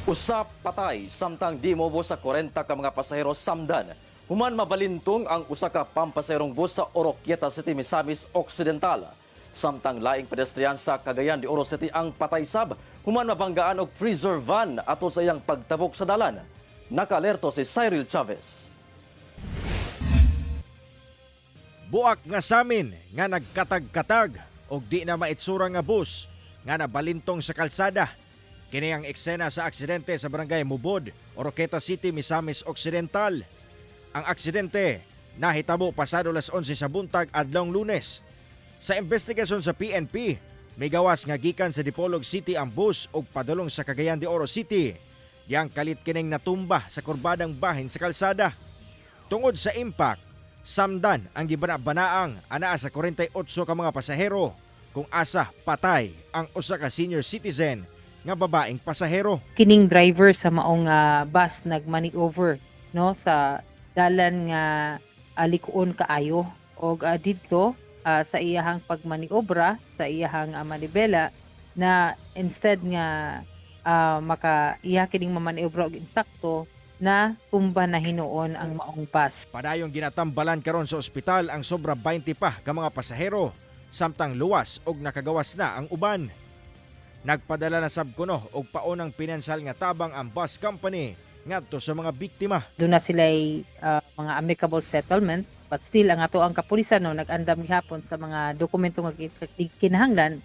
Usa patay samtang di mobo sa 40 ka mga pasahero samdan human mabalintong ang usa ka pampasaherong bus sa Oroquieta City, Misamis Occidental. Samtang laing pedestrian sa Cagayan de Oro City ang patay sab human mabanggaan og freezer van ato sa iyang pagtabok sa dalan. Nakaalerto si Cyril Chavez. Buak nga samin nga nagkatag-katag og di na maitsura nga bus nga nabalintong sa kalsada. Kini ang eksena sa aksidente sa barangay Mubod, Oroquieta City, Misamis Occidental. Ang aksidente nahitabo pasado las 11 sa buntag adlawng Lunes. Sa investigasyon sa PNP, migawas nga gikan sa Dipolog City ang bus og padulong sa Cagayan de Oro City. Diyang kalit kining natumba sa kurbadang bahin sa kalsada. Tungod sa impact, samdan ang gibana-banaang anaa sa 48 ka mga pasahero kung asa patay ang usa ka senior citizen nga babaeng pasahero. Kining driver sa maong bus nagmaneuver, no, sa dalan nga likuon kaayo og didto sa iyahang pagmaniobra, sa iyahang manibela na instead nga maka iya kining mamaniobra og insakto, na tumba na hinuon ang maong bus. Padayong ginatambalan karon sa ospital ang sobra 20 pa ka mga pasahero samtang luwas og nakagawas na ang uban. Nagpadala na sab kuno og paunang pinansyal nga tabang ang bus company ngadto sa mga biktima. Duna sila mga amicable settlement, but still ang ato ang kapulisan, no, nag-andam gihapon sa mga dokumento nga kinahanglan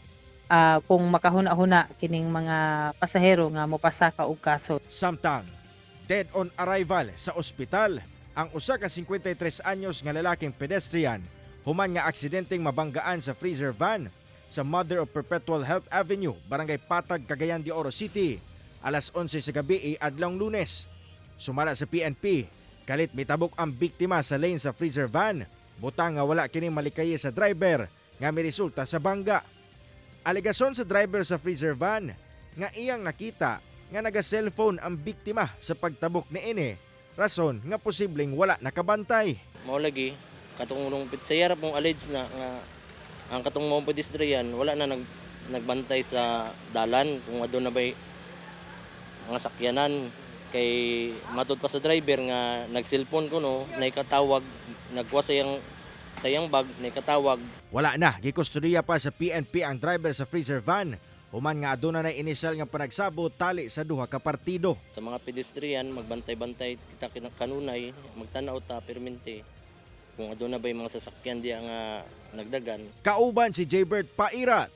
kung makahuna-huna kining mga pasahero nga mopasaka og kaso. Samtang dead on arrival sa ospital ang usa ka 53 anyos nga lalaking pedestrian human nga aksidenteng mabanggaan sa freezer van sa Mother of Perpetual Health Avenue, Barangay Patag, Cagayan de Oro City, alas 11 sa gabi adlawng Lunes. Sumala sa PNP, kalit mitabok ang biktima sa lane sa freezer van, butang nga wala kini malikayi sa driver nga miresulta sa bangga. Alegasyon sa driver sa freezer van nga iyang nakita nga naga-cellphone ang biktima sa pagtabok niini, rason nga posibleng wala nakabantay. Mao lagi katong nung pitsayara pong allege na nga ang katong mga pedestrian wala na nagbantay sa dalan kung aduna bay mga sakyanan, kay matud pa sa driver nga nag-cellphone ko, no, naikatawag, nagkuha sa iyang bag, naikatawag. Wala na gikustodiya pa sa PNP ang driver sa freezer van human nga aduna na inisyal nga panagsabot tali sa duha ka partido. Sa mga pedestrian, magbantay-bantay kita kanunay, magtanaw ta permente kung aduna bay mga sasakyan diya nga nagdagan. Kauban si Jaybert Pairat,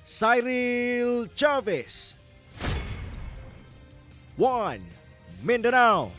Cyril Chavez. 1 Mindanao.